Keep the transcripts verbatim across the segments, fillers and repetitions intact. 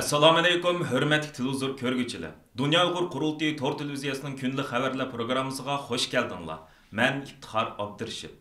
ئەسسالامۇئەلەيكۇم، ھۆرمەتلىك تېلېۋىزور كۆرگۈچىلەر! دۇنيا ئۇيغۇر قۇرۇلتىيى تور تېلېۋىزىيەسىنىڭ كۈندىلىك خەۋەرلەر پروگراممىسىغا خۇش كەلدىڭلار. مەن ئىپتىخار ئابدۇرېشىت.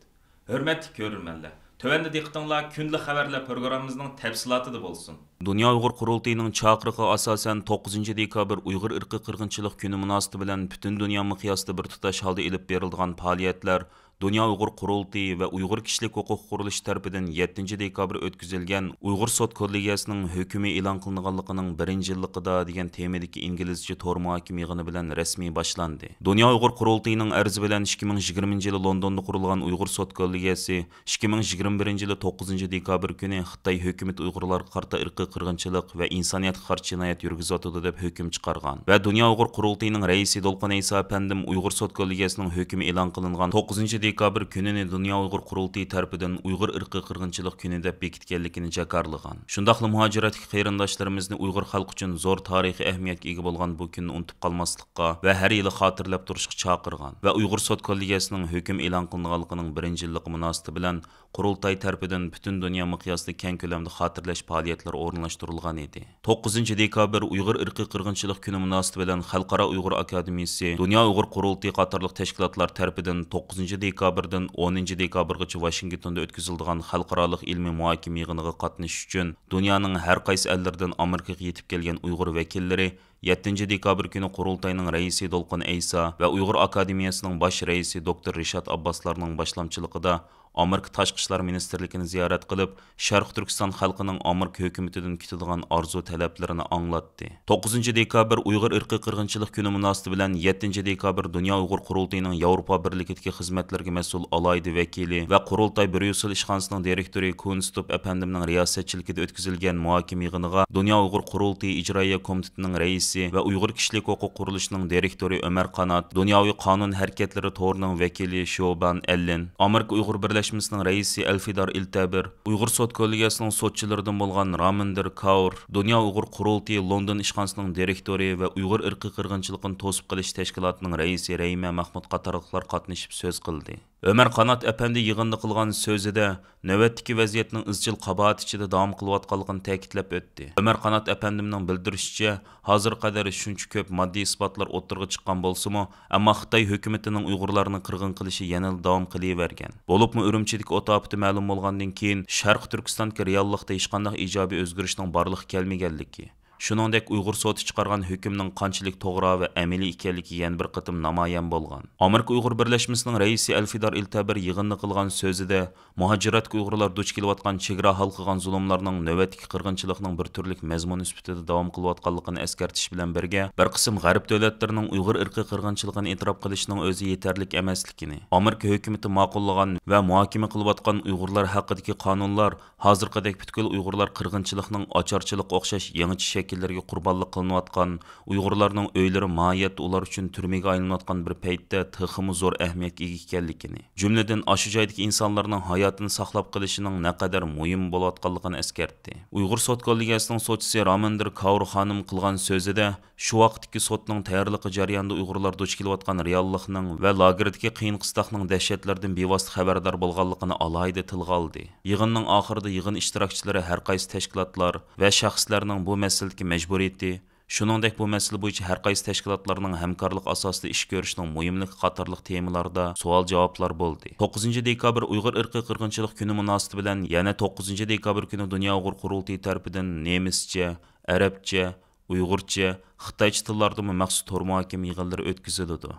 ھۆرمەتلىك كۆرۈرمەنلەر، تۆۋەندە دىققىتىڭلار كۈندىلىك خەۋەرلەر پروگراممىمىزنىڭ تەپسىلاتىدا بولسۇن. دۇنيا ئۇيغۇر قۇرۇلتىيىنىڭ چاقىرىقىغا ئاساسەن، توققۇزىنچى دېكابىر ئۇيغۇر ئىرقىي قىرغىنچىلىق كۈنى مۇناسىۋىتى بىلەن پۈتۈن دۇنيا مىقياسىدا بىر تۇتاش ھالدا ئېلىپ بېرىلىدىغان پائالىيەتلەر دۇنيا ئۇيغۇر قۇرۇلتىيى ۋە ئۇيغۇر كىشىلىك ھوقۇق قۇرۇلۇشى تەرىپىدىن يەتتىنچى دېكابىر ئۆتكۈزۈلگەن ئۇيغۇر سوت كوللېگىيەسىنىڭ ھۆكۈمى ئېلان قىلىنغانلىقىنىڭ بىرىنچى يىللىقىدا دېگەن تېمىدىكى ئىنگلىزچە تور مۇھاكىمە يىغىنى بىلەن رەسمىي باشلاندى. دۇنيا ئۇيغۇر قۇرۇلتىيىنىڭ ئەرزى بىلەن ئىككى مىڭ يىگىرمىنچى يىلى لوندوندا قۇرۇلغان ئۇيغۇر سوت كوللېگىيەسى ئىككى مىڭ يىگىرمە بىرىنچى يىلى توققۇزىنچى دېكابىر كۈنى خىتاي ھۆكۈمىتى ئۇيغۇرلارغا قارىتا ئىرقىي قىرغىنچىلىق ۋە ئىنسانىيەتكە قارشى جىنايەت يۈرگۈزۈۋاتىدۇ دەپ ھۆكۈم چىقارغان ۋە دۇنيا ئۇيغۇر قۇرۇلتىيىنىڭ رەئىسى دولقۇن ئەيسا ئەپەندىم ئۇيغۇر سوت كوللېگىيەسىنىڭ ھۆكۈمى ئېلان قىلىنغان توققۇزىنچى دېكابىر كۈنىنى دۇنيا ئۇيغۇر قۇرۇلتىيى تەرىپىدىن ئۇيغۇر ئىرقىي قىرغىنچىلىق كۈنى دەپ بېكىتكەنلىكىنى جاكارلىغان. شۇنداقلا مۇھاجىرەتتىكى قېرىنداشلىرىمىزنى ئۇيغۇر خەلقى ئۈچۈن زور تارىخىي ئەھمىيەتكە ئىگە بولغان بۇ كۈننى ئۇنتۇپ قالماسلىققا ۋە ھەر يىلى خاتىرىلەپ تۇرۇشقا چاقىرغان ۋە ئۇيغۇر سوت كوللېگىيەسىنىڭ ھۆكۈم ئېلان قىلىنغانلىقىنىڭ بىرىنچى يىللىقى مۇناسىۋىتى بىلەن قۇرۇلتاي تەرىپىدىن پۈتۈن دۇنيا مىقياسىدا كەڭ كۆلەمدە خاتىرىلەش پائالىيەتلىرى ئورۇنلاشتۇرۇلغان ئىدى. توققۇزىنچى دېكابىر ئۇيغۇر ئىرقىي قىرغىنچىلىق كۈنى مۇناسىۋىتى بىلەن خەلقئارا ئۇيغۇر ئاكادېمىيىسى، دۇنيا ئۇيغۇر قۇرۇلتىيى قاتارلىق تەشكىلاتلار تەرىپىدىن توققۇزىنچى دېكابىردىن ئونىنچى دېكابىرغىچە ۋاشىنگتوندا ئۆتكۈزۈلىدىغان خەلقئارالىق ئىلمىي مۇھاكىمە يىغىنىغا قاتنىشىش ئۈچۈن دۇنيانىڭ ھەر قايسى ئەللىرىدىن ئامېرىكىغا يېتىپ كەلگەن ئۇيغۇر ۋەكىللىرى يەتتىنچى دېكابىر كۈنى قۇرۇلتاينىڭ رەئىسى دولقۇن ئەيسا ۋە ئۇيغۇر ئاكادېمىيەسىنىڭ باش رەئىسى دوكتور رىشات ئابباسلارنىڭ باشلامچىلىقىدا ئامېرىكا تاشقى ئىشلار مىنىستىرلىكىنى زىيارەت قىلىپ، شەرقىي تۈركىستان خەلقىنىڭ ئامېرىكا ھۆكۈمىتىدىن كۈتىدىغان ئارزۇ تەلەپلىرىنى ئاڭلاتتى. توققۇزىنچى دېكابىر ئۇيغۇر ئىرقىي قىرغىنچىلىق كۈنى مۇناسىۋىتى بىلەن يەتتىنچى دېكابىر دۇنيا ئۇيغۇر قۇرۇلتىيىنىڭ ياۋروپا بىرلىكىدىكى خىزمەتلەرگە مەسئۇل ئالاھىدە ۋەكىلى ۋە قۇرۇلتاي بريۇسسېل ئىشخانىسىنىڭ دىرېكتورى كۇنستۇپ ئەپەندىمنىڭ رىياسەتچىلىكىدە ئۆتكۈزۈلگەن مۇھاكىمە يىغىنىغا دۇنيا ئۇيغۇر قۇرۇلتىيى ئىجرائىيە كومىتېتىنىڭ رەئىسى ۋە ئۇيغۇر كىشىلىك ھوقۇق قۇرۇلۇشىنىڭ دىرېكتورى ئۆمەر قانات، دۇنياۋى قانۇن ھەرىكەتلىرى تورىنىڭ ۋەكىلى شيوبان ئەللىن، ئامېرىكا ئۇيغۇر بىرلەشمىسىنىڭ رەئىسى ئەلفىدار ئىلتەبىر، ئۇيغۇر سوت كوللېگىيەسىنىڭ سوتچىلىرىدىن بولغان رامىندىر كاۋۇر، دۇنيا ئۇيغۇر قۇرۇلتىيى لوندون ئىشخانىسىنىڭ دىرېكتورى ۋە ئۇيغۇر ئىرقىي قىرغىنچىلىقىنى توسۇپ قېلىش تەشكىلاتىنىڭ رەئىسى رەھىمە مەخمۇت قاتارلىقلار قاتنىشىپ سۆز قىلدى. ئۆمەر قانات ئەپەندى يىغىندا قىلغان سۆزىدە، نۆۋەتتىكى ۋەزىيەتنىڭ ئىزچىل قاباھەت ئىچىدە داۋام قىلىۋاتقانلىقىنى تەكىتلەپ ئۆتتى. ئۆمەر قانات ئەپەندىمنىڭ بىلدۈرۈشىچە، ھازىرغا قەدەر شۇنچە كۆپ ماددىي ئىسپاتلار ئوتتۇرىغا چىققان بولسىمۇ، ئەمما خىتاي ھۆكۈمىتىنىڭ ئۇيغۇرلارنى قىرغىن قىلىشى يەنىلا داۋام قىلىۋەرگەن. بولۇپمۇ ئۈرۈمچىدىكى ئوت ئاپىتى مەلۇم بولغاندىن كېيىن، شەرقىي تۈركىستاندىكى رېئاللىقتا ھېچقانداق ئىجابىي ئۆزگىرىشنىڭ بارلىققا كەلمىگەنلىكى، شۇنىڭدەك ئۇيغۇر سوتى چىقارغان ھۆكۈمنىڭ قانچىلىك توغرا ۋە ئەمەلىي ئىكەنلىكى يەنە بىر قېتىم نامايان بولغان. ئامېرىكا ئۇيغۇر بىرلەشمىسىنىڭ رەئىسى ئەلفىدار ئىلتەبىر يىغىندا قىلغان سۆزىدە، مۇھاجىرەتتىكى ئۇيغۇرلار دۇچ كېلىۋاتقان چېگرا ھالقىغان زۇلۇملارنىڭ نۆۋەتتىكى قىرغىنچىلىقنىڭ بىر تۈرلۈك مەزمۇنى سۈپىتىدە داۋام قىلىۋاتقانلىقىنى ئەسكەرتىش بىلەن بىرگە، بىر قىسىم غەرب دۆلەتلىرىنىڭ ئۇيغۇر ئىرقىي قىرغىنچىلىقىنى ئېتىراپ قىلىشىنىڭ ئۆزى يېتەرلىك ئەمەسلىكىنى، ئامېرىكا ھۆكۈمىتى ماقۇللىغان ۋە مۇھاكىمە قىلىۋاتقان ئۇيغۇرلار ھەققىدىكى قانۇنلار ھازىرقىدەك پۈتكۈل ئۇيغۇرلار قىرغىنچىلىقنىڭ ئاچارچىلىققا ئوخشاش يېڭىچە شەكىللىرىگە قۇربانلىق قىلىنىۋاتقان، ئۇيغۇرلارنىڭ ئۆيلىرى ماھىيەتتە ئۇلار ئۈچۈن تۈرمىگە ئايلىنىۋاتقان بىر پەيتتە تېخىمۇ زور ئەھمىيەتكە ئىگە ئىكەنلىكىنى، جۈملىدىن ئاشۇ جايدىكى ئىنسانلارنىڭ ھاياتىنى ساقلاپ قېلىشىنىڭ نەقەدەر مۇھىم بولۇۋاتقانلىقىنى ئەسكەرتتى. ئۇيغۇر سوت كوللېگىيەسىنىڭ سوتچىسى رامىندىر كاۋۇر خانىم قىلغان سۆزىدە، شۇ ۋاقىتتىكى سوتنىڭ تەييارلىقى جەريانىدا ئۇيغۇرلار دۇچ كېلىۋاتقان رېئاللىقنىڭ ۋە لاگېردىكى قىيىن-قىستاقنىڭ دەھشەتلىرىدىن بىۋاسىتە خەۋەردار بولغانلىقىنى ئالاھىدە تىلغا ئالدى. يىغىننىڭ ئاخىرىدا يىغىن ئىشتىراكچىلىرى ھەر قايسى تەشكىلاتلار ۋە شەخسلەرنىڭ بۇ مەسىلىدىكى مەجبۇرىيىتى، شۇنىڭدەك بۇ مەسىلە بويىچە ھەر قايسى تەشكىلاتلارنىڭ ھەمكارلىق ئاساسىدا ئىش كۆرۈشىنىڭ مۇھىملىقى قاتارلىق تېمىلاردا سوئال-جاۋابلار بولدى. توققۇزىنچى دېكابىر ئۇيغۇر ئىرقىي قىرغىنچىلىق كۈنى مۇناسىۋىتى بىلەن يەنە توققۇزىنچى دېكابىر كۈنى دۇنيا ئۇيغۇر قۇرۇلتىيى تەرىپىدىن نېمىسچە، ئەرەبچە، ئۇيغۇرچە، خىتايچە تىللاردىمۇ مەخسۇس تور مۇھاكىمە يىغىنلىرى ئۆتكۈزۈلىدۇ.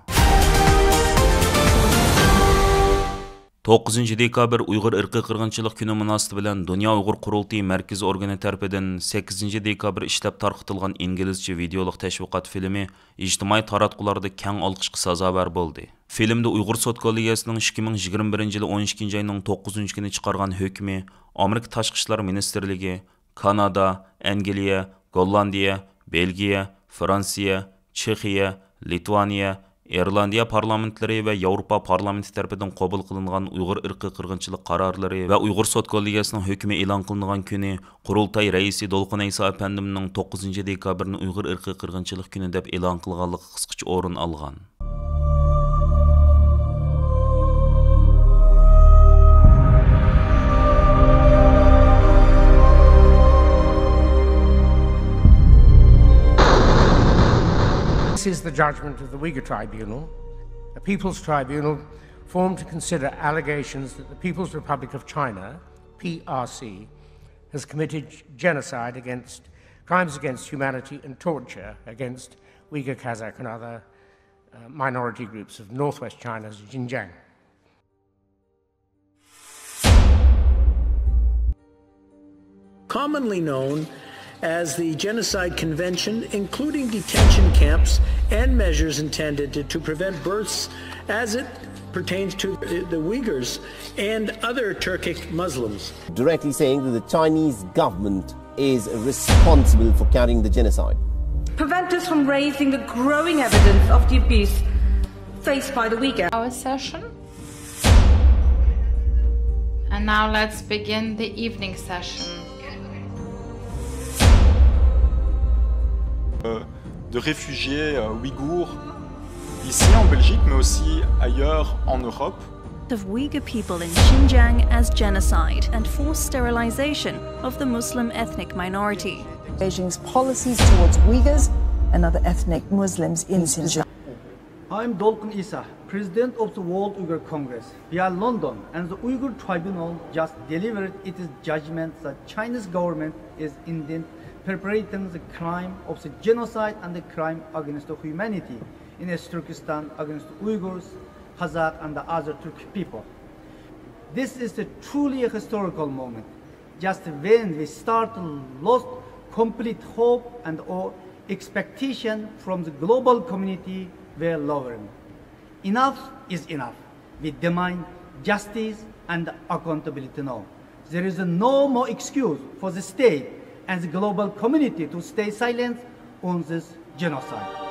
توققۇزىنچى دېكابىر ئۇيغۇر ئىرقىي قىرغىنچىلىق كۈنى مۇناسىۋىتى بىلەن دۇنيا ئۇيغۇر قۇرۇلتىيى مەركىزىي ئورگىنى تەرىپىدىن سەككىزىنچى دېكابىر ئىشلەپ تارقىتىلغان ئىنگلىزچە ۋىدېئولۇق تەشۋىقات فىلىمى ئىجتىمائىي تاراتقۇلاردا كەڭ ئالقىشقا سازاۋەر بولدى. فىلىمدا ئۇيغۇر سوت كوللېگىيەسىنىڭ ئىككى مىڭ يىگىرمە بىرىنچى يىلى ئون ئىككىنچى ئاينىڭ توققۇزىنچى كۈنى چىقارغان ھۆكمى ئامېرىكا تاشقى ئىشلار مىنىستىرلىكى، كانادا، ئەنگلىيە، گوللاندىيە، بېلگىيە، فرانسىيە، چېخىيە، لىتۋانىيە، ئىرلاندىيە پارلامېنتلىرى ۋە ياۋروپا پارلامېنتى تەرىپىدىن قوبۇل قىلىنغان ئۇيغۇر ئىرقىي قىرغىنچىلىق قارارلىرى ۋە ئۇيغۇر سوت كوللېگىيەسىنىڭ ھۆكمى ئېلان قىلىنغان كۈنى قۇرۇلتاي رەئىسى دولقۇن ئەيسا ئەپەندىمنىڭ توققۇزىنچى دېكابىرنى ئۇيغۇر ئىرقىي قىرغىنچىلىق كۈنى دەپ ئېلان قىلغانلىقى قىسقىچە ئورۇن ئالغان. Judgment of the Uyghur Tribunal, a People's Tribunal formed to consider allegations that the People's Republic of China, P R C, has committed genocide against, crimes against humanity and torture against Uyghur, Kazakh and other uh, minority groups of northwest China's Xinjiang. Commonly known as the Genocide Convention, including detention camps and measures intended to, to prevent births as it pertains to the Uyghurs and other Turkic Muslims. Directly saying that the Chinese government is responsible for carrying the genocide. Prevent us from raising the growing evidence of the abuse faced by the Uyghur. Our session. And now let's begin the evening session. Euh, de réfugiés euh, ouïghours, ici en Belgique, mais aussi ailleurs en Europe. Of Uyghur people in Xinjiang as genocide and forced sterilization of the Muslim ethnic minority. Beijing's policies towards Uyghurs and other ethnic Muslims in Xinjiang. I'm Dolkun Isa, President of the World Uyghur Congress. Via London, and the Uyghur Tribunal just delivered its judgment that Chinese government is indeed perpetrating the crime of the genocide and the crime against humanity in East Turkestan against Uyghurs, Kazakh and the other Turkic people. This is a truly a historical moment. Just when we start lost complete hope and all expectation from the global community were lowering. Enough is enough. We demand justice and accountability now. There is no more excuse for the state and the global community to stay silent on this genocide.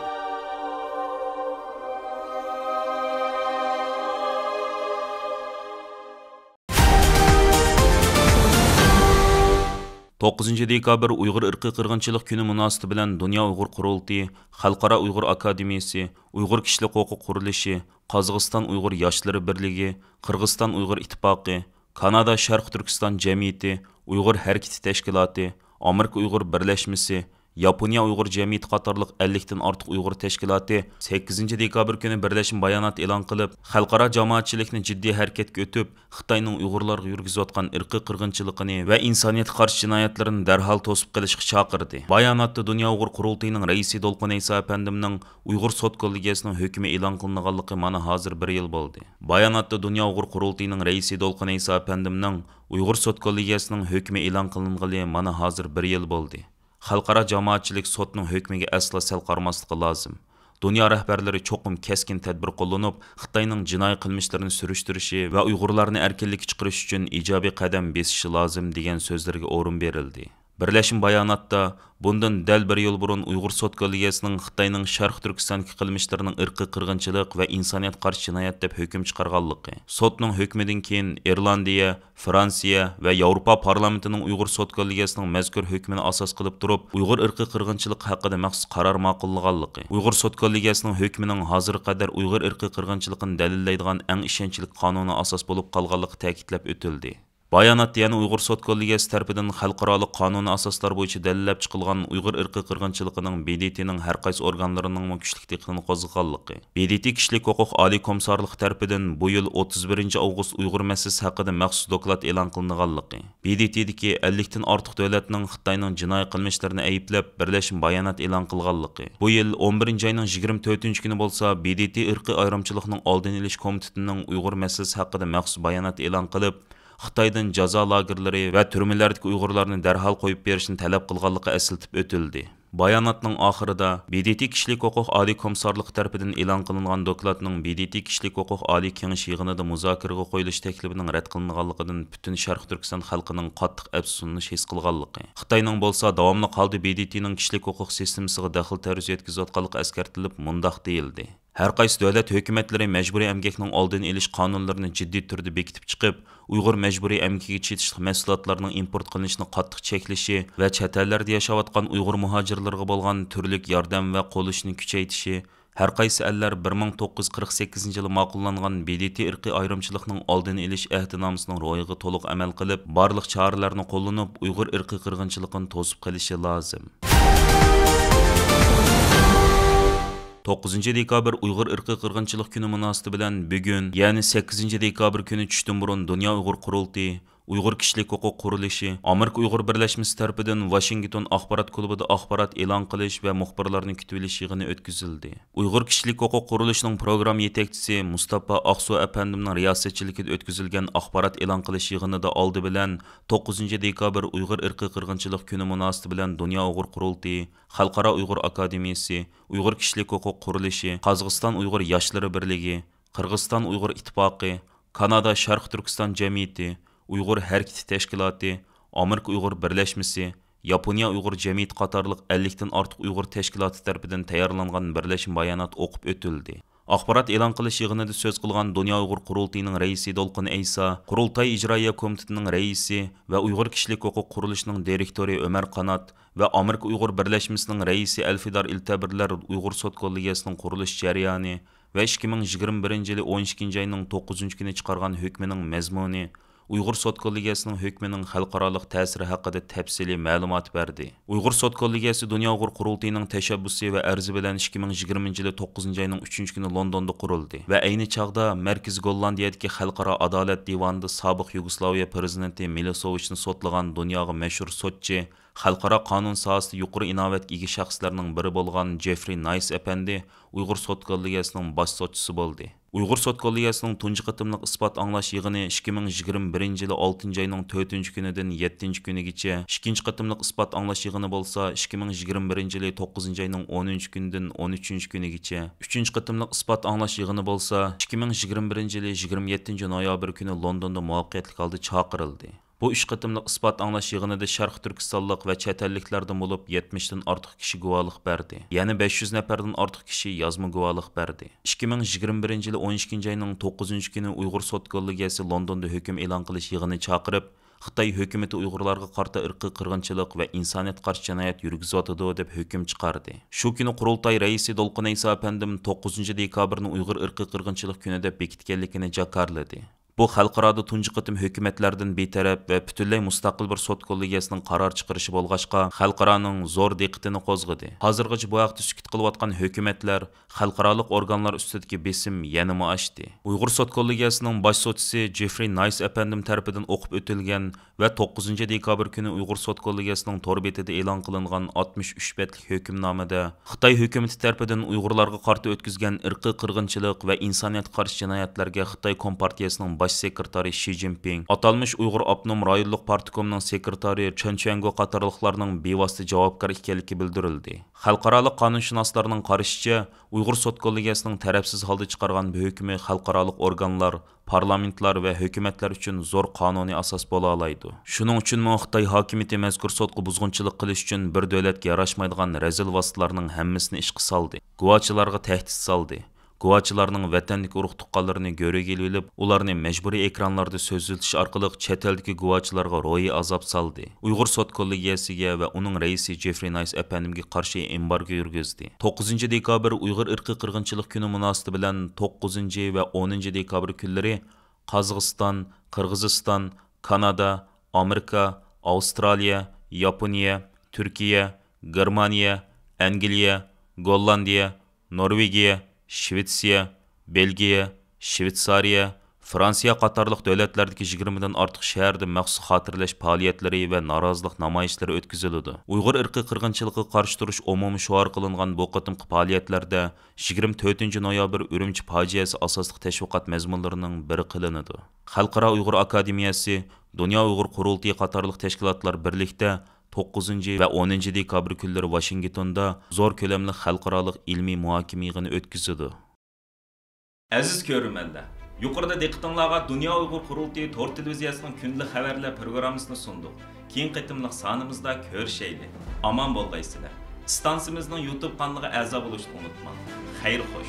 توققۇزىنچى دېكابىر ئۇيغۇر ئىرقىي قىرغىنچىلىق كۈنى مۇناسىۋىتى بىلەن دۇنيا ئۇيغۇر قۇرۇلتىيى، خەلقئارا ئۇيغۇر ئاكادېمىيىسى، ئۇيغۇر كىشىلىك ھوقۇق قۇرۇلۇشى، قازاقىستان ئۇيغۇر ياشلىرى بىرلىكى، قىرغىزىستان ئۇيغۇر ئىتتىپاقى، كانادا شەرقىي تۈركىستان جەمئىيىتى، ئۇيغۇر ھەرىكىتى تەشكىلاتى، ئامېرىكا ئۇيغۇر بىرلەشمىسى، ياپونىيە ئۇيغۇر جەمئىيىتى قاتارلىق ئەللىكتىن ئارتۇق ئۇيغۇر تەشكىلاتى سەككىزىنچى دېكابىر كۈنى بىرلەشمە بايانات ئېلان قىلىپ، خەلقئارا جامائەتچىلىكنى جىددىي ھەرىكەتكە ئۆتۈپ، خىتاينىڭ ئۇيغۇرلارغا يۈرگۈزۈۋاتقان ئىرقىي قىرغىنچىلىقىنى ۋە ئىنسانىيەتكە قارشى جىنايەتلىرىنى دەرھال توسۇپ قېلىشقا چاقىردى. باياناتتا دۇنيا ئۇيغۇر قۇرۇلتىيىنىڭ رەئىسى دولقۇن ئەيسا ئەپەندىمنىڭ ئۇيغۇر سوت كوللېگىيەسىنىڭ ھۆكمى ئېلان قىلىنغانلىقى مانا ھازىر بىر يىل بولدى. باياناتتا دۇنيا ئۇيغۇر قۇرۇلتىيىنىڭ رەئىسى دولقۇن ئەيسا ئەپەندىمنىڭ ئۇيغۇر سوت كوللېگىيەسىنىڭ ھۆكمى ئېلان قىلىنغىلى مانا ھازىر بىر يىل بولدى. خەلقئارا جامائەتچىلىك سوتنىڭ ھۆكمىگە ئەسلا سەل قارىماسلىقى لازىم. دۇنيا رەھبەرلىرى چوقۇم كەسكىن تەدبىر قوللىنىپ، خىتاينىڭ جىنايى قىلمىشلىرىنى سۈرۈشتۈرۈشى ۋە ئۇيغۇرلارنى ئەركىنلىككە چىقىرىش ئۈچۈن ئىجابىي قەدەم بېسىشى لازىم، دېگەن سۆزلىرىگە ئورۇن بېرىلدى. بىرلەشمە باياناتتا، بۇندىن دەل بىر يىل بۇرۇن ئۇيغۇر سوت كوللېگىيەسىنىڭ خىتاينىڭ شەرقىي تۈركىستاندىكى قىلمىشلىرىنىڭ ئىرقىي قىرغىنچىلىق ۋە ئىنسانىيەتكە قارشى جىنايەت دەپ ھۆكۈم چىقارغانلىقى، سوتنىڭ ھۆكمىدىن كېيىن ئىرلاندىيە، فرانسىيە ۋە ياۋروپا پارلامېنتىنىڭ ئۇيغۇر سوت كوللېگىيەسىنىڭ مەزكۇر ھۆكمىنى ئاساس قىلىپ تۇرۇپ، ئۇيغۇر ئىرقىي قىرغىنچىلىقى ھەققىدە مەخسۇس قارار ماقۇللىغانلىقى، ئۇيغۇر سوت كوللېگىيەسىنىڭ ھۆكمىنىڭ ھازىرغا قەدەر ئۇيغۇر ئىرقىي قىرغىنچىلىقىنى دەلىللەيدىغان ئەڭ ئىشەنچلىك قانۇنىي ئاساس بولۇپ قالغانلىقى تەكىتلەپ ئۆتۈلدى. باياناتتا يەنە ئۇيغۇر سوت كوللېگىيەسى تەرىپىدىن خەلقئارالىق قانۇنىي ئاساسلار بويىچە دەلىللەپ چىقىلغان ئۇيغۇر ئىرقىي قىرغىنچىلىقىنىڭ ب د ت نىڭ ھەر قايسى ئورگانلىرىنىڭمۇ كۈچلۈك دىققىتىنى قوزغىغانلىقى، ب د ت كىشىلىك ھوقۇق ئالىي كومىسسارلىقى تەرىپىدىن بۇ يىل ئوتتۇز بىرىنچى ئاۋغۇست ئۇيغۇر مەسىلىسى ھەققىدە مەخسۇس دوكلات ئېلان قىلىنغانلىقى، ب د ت دىكى ئەللىكتىن ئارتۇق دۆلەتنىڭ خىتاينىڭ جىنايى قىلمىشلىرىنى ئەيىبلەپ، بىرلەشمە بايانات ئېلان قىلغانلىقى، بۇ يىل ئون بىرىنچى ئاينىڭ يىگىرمە تۆتىنچى كۈنى بولسا ب د ت ئىرقىي ئايرىمچىلىقنىڭ ئالدىنى ئېلىش كومىتېتىنىڭ ئۇيغۇر مەسىلىسى ھەققىدە مەخسۇس بايانات ئېلان قىلىپ، خىتايدىن جازا لاگېرلىرى ۋە تۈرمىلەردىكى ئۇيغۇرلارنى دەرھال قويۇپ بېرىشنى تەلەپ قىلغانلىقى ئەسلىتىپ ئۆتۈلدى. باياناتنىڭ ئاخىرىدا ب د ت كىشىلىك ھوقۇق ئالىي كومىسسارلىقى تەرىپىدىن ئېلان قىلىنغان دوكلاتنىڭ ب د ت كىشىلىك ھوقۇق ئالىي كېڭىشى يىغىنىدا مۇزاكىرىگە قويۇلۇش تەكلىپىنىڭ رەت قىلىنغانلىقىدىن پۈتۈن شەرقىي تۈركىستان خەلقىنىڭ قاتتىق ئەپسۇسلىنىش ھېس قىلغانلىقى، خىتاينىڭ بولسا داۋاملىق ھالدا ب د ت نىڭ كىشىلىك ھوقۇق سىستېمىسىغا دەخلى تەرۇز يەتكۈزۈۋاتقانلىقى ئەسكەرتىلىپ، مۇنداق دېيىلدى. ھەر قايسى دۆلەت ھۆكۈمەتلىرى مەجبۇرىي ئەمگەكنىڭ ئالدىنى ئېلىش قانۇنلىرىنى جىددىي تۈردە بېكىتىپ چىقىپ، ئۇيغۇر مەجبۇرىي ئەمگىكىگە چېتىشلىق مەھسۇلاتلارنىڭ ئىمپورت قىلىنىشىنى قاتتىق چەكلىشى ۋە چەت ئەللەردە ياشاۋاتقان ئۇيغۇر مۇھاجىرلىرىغا بولغان تۈرلۈك ياردەم ۋە قوللىشىنى كۈچەيتىشى، ھەر قايسى ئەللەر بىر مىڭ توققۇز يۈز قىرىق سەككىزىنچى يىلى ماقۇللانغان ب د ت ئىرقىي ئايرىمچىلىقنىڭ ئالدىنى ئېلىش ئەھدىنامىسىنىڭ روھىغا تولۇق ئەمەل قىلىپ، بارلىق چارىلەرنى قوللىنىپ، ئۇيغۇر ئىرقىي قىرغىنچىلىقىنى توسۇپ قېلىشى لازىم. توققۇزىنچى دېكابىر ئۇيغۇر ئىرقىي قىرغىنچىلىق كۈنى مۇناسىۋىتى بىلەن بۈگۈن، يەنى سەككىزىنچى دېكابىر كۈنى چۈشتىن بۇرۇن دۇنيا ئۇيغۇر قۇرۇلتىيى، ئۇيغۇر كىشىلىك ھوقۇق قۇرۇلۇشى، ئامېرىكا ئۇيغۇر بىرلەشمىسى تەرىپىدىن ۋاشىنگتون ئاخبارات كۇلۇبىدا ئاخبارات ئېلان قىلىش ۋە مۇخبىرلارنى كۈتۈۋېلىش يىغىنى ئۆتكۈزۈلدى. ئۇيغۇر كىشىلىك ھوقۇق قۇرۇلۇشىنىڭ پروگرامما يېتەكچىسى مۇستاپا ئاقسۇ ئەپەندىمنىڭ رىياسەتچىلىكىدە ئۆتكۈزۈلگەن ئاخبارات ئېلان قىلىش يىغىنىدا ئالدى بىلەن توققۇزىنچى دېكابىر ئۇيغۇر ئىرقىي قىرغىنچىلىق كۈنى مۇناسىۋىتى بىلەن دۇنيا ئۇيغۇر قۇرۇلتىيى، خەلقئارا ئۇيغۇر ئاكادېمىيىسى، ئۇيغۇر كىشىلىك ھوقۇق قۇرۇلۇشى، قازاقىستان ئۇيغۇر ياشلىرى بىرلىكى، قىرغىزىستان ئۇيغۇر ئىتتىپاقى، كانادا شەرقىي تۈركىستان جەمئىيىتى، ئۇيغۇر ھەرىكىتى تەشكىلاتى، ئامېرىكا ئۇيغۇر بىرلەشمىسى، ياپونىيە ئۇيغۇر جەمئىيىتى قاتارلىق ئەللىكتىن ئارتۇق ئۇيغۇر تەشكىلاتى تەرىپىدىن تەييارلانغان بىرلەشمە بايانات ئوقۇپ ئۆتۈلدى. ئاخبارات ئېلان قىلىش يىغىنىدا سۆز قىلغان دۇنيا ئۇيغۇر قۇرۇلتىيىنىڭ رەئىسى دولقۇن ئەيسا، قۇرۇلتاي ئىجرائىيە كومىتېتىنىڭ رەئىسى ۋە ئۇيغۇر كىشىلىك ھوقۇق قۇرۇلۇشىنىڭ دىرېكتورى ئۆمەر قانات ۋە ئامېرىكا ئۇيغۇر بىرلەشمىسىنىڭ رەئىسى ئەلفىدار ئىلتەبىرلەر ئۇيغۇر سوت كوللېگىيەسىنىڭ قۇرۇلۇش جەريانى ۋە ئىككى مىڭ يىگىرمە بىرىنچى يىلى ئون ئىككىنچى ئاينىڭ توققۇزىنچى كۈنى چىقارغان ھۆكمىنىڭ مەزمۇنى، ئۇيغۇر سوت كوللېگىيەسىنىڭ ھۆكمىنىڭ خەلقئارالىق تەسىرى ھەققىدە تەپسىلىي مەلۇمات بەردى. ئۇيغۇر سوت كوللېگىيەسى دۇنيا ئۇيغۇر قۇرۇلتىيىنىڭ تەشەببۇسى ۋە ئەرزى بىلەن ئىككى مىڭ يىگىرمىنچى يىلى توققۇزىنچى ئاينىڭ ئۈچىنچى كۈنى لوندوندا قۇرۇلدى ۋە ئەينى چاغدا مەركىزى گوللاندىيەدىكى خەلقئارا ئادالەت دىۋانىدا سابىق يۇگوسلاۋىيە پىرېزىدېنتى مىلوسېۋىچنى سوتلىغان دۇنياغا مەشھۇر سوتچى، خەلقئارا قانۇن ساھەسىدە يۇقىرى ئىناۋەتكە ئىگە شەخسلەرنىڭ بىرى بولغان جېفرى نايس ئەپەندى ئۇيغۇر سوت كوللېگىيەسىنىڭ باش سوتچىسى بولدى. ئۇيغۇر سوت كوللېگىيەسىنىڭ تۇنجى قېتىملىق ئىسپات ئاڭلاش يىغىنى ئىككى مىڭ يىگىرمە بىرىنچى يىلى ئالتىنچى ئاينىڭ تۆتىنچى كۈنىدىن يەتتىنچى كۈنىگىچە، ئىككىنچى قېتىملىق ئىسپات ئاڭلاش يىغىنى بولسا ئىككى مىڭ يىگىرمە بىرىنچى يىلى توققۇزىنچى ئاينىڭ ئونىنچى كۈنىدىن ئون ئۈچىنچى كۈنىگىچە، ئۈچىنچى قېتىملىق ئىسپات ئاڭلاش يىغىنى بولسا ئىككى مىڭ يىگىرمە بىرىنچى يىلى يىگىرمە يەتتىنچى نويابىر كۈنى لوندوندا مۇۋەپپەقىيەتلىك ھالدا چاقىرىلدى. بۇ ئۈچ قېتىملىق ئىسپات ئاڭلاش يىغىنىدا شەرقىي تۈركىستانلىق ۋە چەت ئەللىكلەردىن بولۇپ يەتمىشتىن ئارتۇق كىشى گۇۋاھلىق بەردى. يەنە بەش يۈز نەپەردىن ئارتۇق كىشى يازما گۇۋاھلىق بەردى. ئىككى مىڭ يىگىرمە بىرىنچى يىلى ئون ئىككىنچى ئاينىڭ توققۇزىنچى كۈنى ئۇيغۇر سوت كوللېگىيەسى لوندوندا ھۆكۈم ئېلان قىلىش يىغىنى چاقىرىپ، خىتاي ھۆكۈمىتى ئۇيغۇرلارغا قارىتا ئىرقىي قىرغىنچىلىق ۋە ئىنسانىيەتكە قارشى جىنايەت يۈرگۈزۈۋاتىدۇ، دەپ ھۆكۈم چىقاردى. شۇ كۈنى قۇرۇلتاي رەئىسى دولقۇن ئەيسا ئەپەندىم توققۇزىنچى دېكابىرنى ئۇيغۇر ئىرقىي قىرغىنچىلىق كۈنى دەپ بېكىتكەنلىكىنى جاكارلىدى. بۇ خەلقئارادا تۇنجى قېتىم ھۆكۈمەتلەردىن بىتەرەپ ۋە پۈتۈنلەي مۇستەقىل بىر سوت كوللېگىيەسىنىڭ قارار چىقىرىشى بولغاچقا، خەلقئارانىڭ زور دىققىتىنى قوزغىدى. ھازىرغىچە بۇ ھەقتە سۈكۈت قىلىۋاتقان ھۆكۈمەتلەر، خەلقئارالىق ئورگانلار ئۈستىدىكى بېسىم يەنىمۇ ئاشتى. ئۇيغۇر سوت كوللېگىيەسىنىڭ باش سوتچىسى جېفرى نايس ئەپەندىم تەرىپىدىن ئوقۇپ ئۆتۈلگەن ۋە توققۇزىنچى دېكابىر كۈنى ئۇيغۇر سوت كوللېگىيەسىنىڭ تور بېتىدە ئېلان قىلىنغان ئاتمىش ئۈچ بەتلىك ھۆكۈمنامىدە، خىتاي ھۆكۈمىتى تەرىپىدىن ئۇيغۇرلارغا قارىتا ئۆتكۈزگەن ئىرقىي قىرغىنچىلىق ۋە ئىنسانىيەتكە قارشى جىنايەتلەرگە خىتاي كومپارتىيەسىنىڭ باش سېكرېتارى شى جىنپىڭ، ئاتالمىش ئۇيغۇر ئاپتونوم رايونلۇق پارتكومنىڭ سېكرېتارى چېن چۈەنگو قاتارلىقلارنىڭ بىۋاسىتە جاۋابكار ئىكەنلىكى بىلدۈرۈلدى. خەلقئارالىق قانۇنشۇناسلارنىڭ قارىشىچە، ئۇيغۇر سوت كوللېگىيەسىنىڭ تەرەپسىز ھالدا چىقارغان بۇ ھۆكمى خەلقئارالىق ئورگانلار، پارلامېنتلار ۋە ھۆكۈمەتلەر ئۈچۈن زور قانۇنىي ئاساس بولالايدۇ. شۇنىڭ ئۈچۈنمۇ خىتاي ھاكىمىيىتى مەزكۇر سوتقا بۇزغۇنچىلىق قىلىش ئۈچۈن بىر دۆلەتكە ياراشمايدىغان رەزىل ۋاسىتىلەرنىڭ ھەممىسىنى ئىشقا سالدى. گۇۋاچىلارغا تەھدىت سالدى. گۇۋاچىلارنىڭ ۋەتەندىكى ئۇرۇق تۇغقانلىرىنى گۆرۈگە ئېلىۋېلىپ، ئۇلارنى مەجبۇرىي ئېكرانلاردا سۆزلىتىش ئارقىلىق چەت ئەلدىكى گۇۋاچىلارغا روھىي ئازاب سالدى. ئۇيغۇر سوت كوللېگىيەسىگە ۋە ئۇنىڭ رەئىسى جېفرى نايس ئەپەندىمگە قارشى ئېمبارگو يۈرگۈزدى. توققۇزىنچى دېكابىر ئۇيغۇر ئىرقىي قىرغىنچىلىق كۈنى مۇناسىۋىتى بىلەن توققۇزىنچى ۋە ئونىنچى دېكابىر كۈنلىرى قازاقىستان، قىرغىزىستان، كانادا، ئامېرىكا، ئاۋسترالىيە، ياپونىيە، تۈركىيە، گېرمانىيە، ئەنگلىيە، گوللاندىيە، نورۋېگىيە، شىۋېتسىيە، بېلگىيە، شىۋېتسارىيە، فرانسىيە قاتارلىق دۆلەتلەردىكى يىگىرمىدىن ئارتۇق شەھەردە مەخسۇس خاتىرىلەش پائالىيەتلىرى ۋە نارازىلىق نامايىشلىرى ئۆتكۈزۈلىدۇ. ئۇيغۇر ئىرقىي قىرغىنچىلىقىغا قارشى تۇرۇش ئومۇمىي شوئارى قىلىنغان بۇ قېتىمقى پائالىيەتلەردە يىگىرمە تۆتىنچى نويابىر ئۈرۈمچى پاجىئەسى ئاساسلىق تەشۋىقات مەزمۇنلىرىنىڭ بىرى قىلىنىدۇ. خەلقئارا ئۇيغۇر ئاكادېمىيەسى، دۇنيا ئۇيغۇر قۇرۇلتىيى قاتارلىق تەشكىلاتلار بىرلىكتە توققۇزىنچى ۋە ئونىنچى دېكابىر كۈنلىرى ۋاشىنگتوندا زور كۆلەملىك خەلقئارالىق ئىلمىي مۇھاكىمە يىغىنى ئۆتكۈزىدۇ. ئەزىز كۆرۈرمەنلەر، يۇقىرىدا دىققىتىڭلارغا دۇنيا ئۇيغۇر قۇرۇلتىيى تور تېلېۋىزىيەسىنىڭ كۈندىلىك خەۋەرلەر پروگراممىسىنى سۇندۇق. كېيىنكى قېتىملىق سانىمىزدا كۆرۈشەيلى. ئامان بولغايسىلەر. ئىستانسىمىزنىڭ يۇتۇب قانىلىغا ئەزا بولۇشنى ئۇنتۇماڭ. خەير خوش.